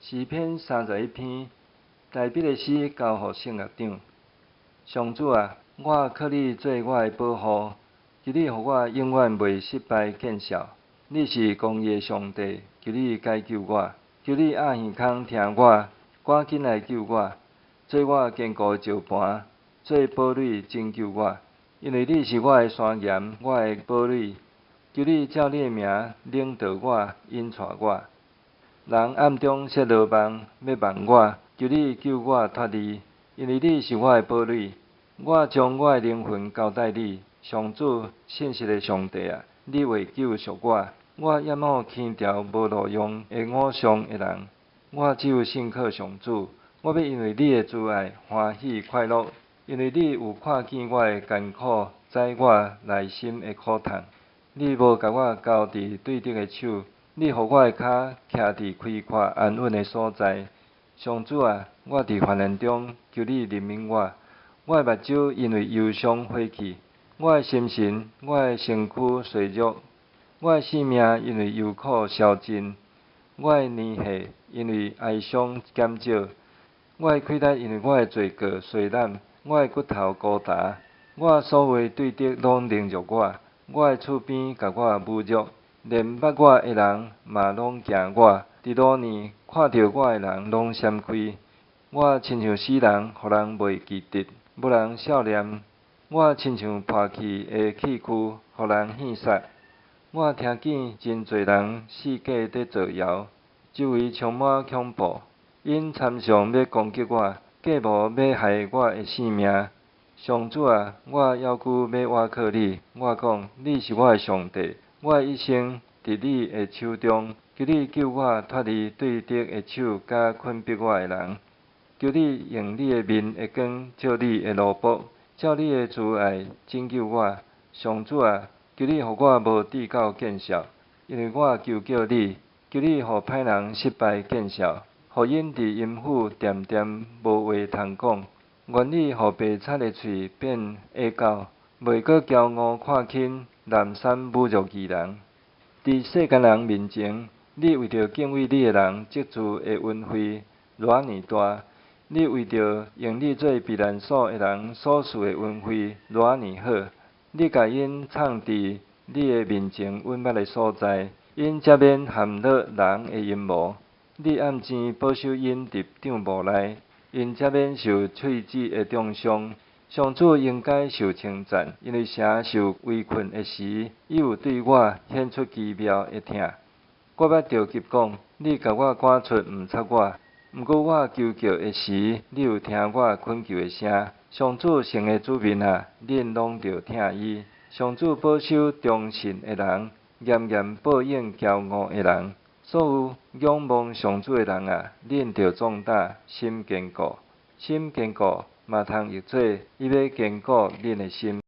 詩篇31篇，大衛的詩交予聖樂長。上主啊，我靠你做我的保護，求你予我永遠袂失敗見笑。你是公義的上帝，求你解救我，求你掩耳孔聽我，趕緊來救我，做我堅固的石盤，做堡壘拯救我。因為你是我的山岩，我的堡壘，求你照你的名領導我，引帶我。人暗中設羅網，欲網我，求你救我脫離，因為你是我的堡壘。我將我的靈魂交代你，上主，信實的上帝啊，你會救贖我。我厭惡輕佻無路用的偶像的人，我只有信靠上主。我欲因為你的慈愛歡喜快樂，因為你有看見我的艱苦，知我內心的苦痛。你無共我交佇對敵的手。你予我的跤徛佇開闊安穩的所在。上主啊，我佇患難中，求你憐憫我。我的目睭因為憂傷花去，我的心神、我的身軀衰弱，我的性命因為憂苦消盡，我的年歲因為哀傷減少，我的氣力因為我的罪過衰懶，我的骨頭孤焦。我所有的對敵攏凌辱我，我的厝邊共我侮辱。連捌我的人嘛攏驚我，佇路呢看著我的人攏閃開。我親像死人，予人袂記得，無人數念。我親像破去的器具，予人戲殺。我聽見真濟人四界佇造謠，周圍充滿恐怖。𪜶參詳欲攻擊我，計謀欲害我的性命。上主啊，我猶閣欲倚靠你。我講，你是我的上帝。我的一生佇你的手中，求你救我脫離對敵的手，佮困迫我的人。求你用你的面的光照你的奴僕，照你的慈愛拯救我。上主啊，求你予我無至到見笑，因為我求叫你。求你予歹人失敗見笑，予𪜶佇陰府恬恬無話通講。願你予白賊的喙變啞狗，袂閣驕傲看輕，濫散侮辱義人。佇世間人面前，你為著敬畏你的人積聚的恩惠，偌爾大！你為著用你做避難所的人所賜的恩惠，偌爾好！你共𪜶藏佇你的面前隱密的所在，𪜶才免陷落人的陰謀。你暗糋保守𪜶佇帳幕內，𪜶才免受喙舌的中傷。上主應該受稱讚，因為城受圍困的時，伊有對我顯出奇妙的疼。我捌著急講，你共我趕出，毋插我。毋過我求叫的時，你有聽我懇求的聲。上主聖的子民啊，恁攏著疼伊。上主保守忠信的人，嚴嚴報應驕傲的人。所有仰望上主的人啊，恁著壯膽，心堅固，心堅固，嘛通譯做伊欲堅固恁的心。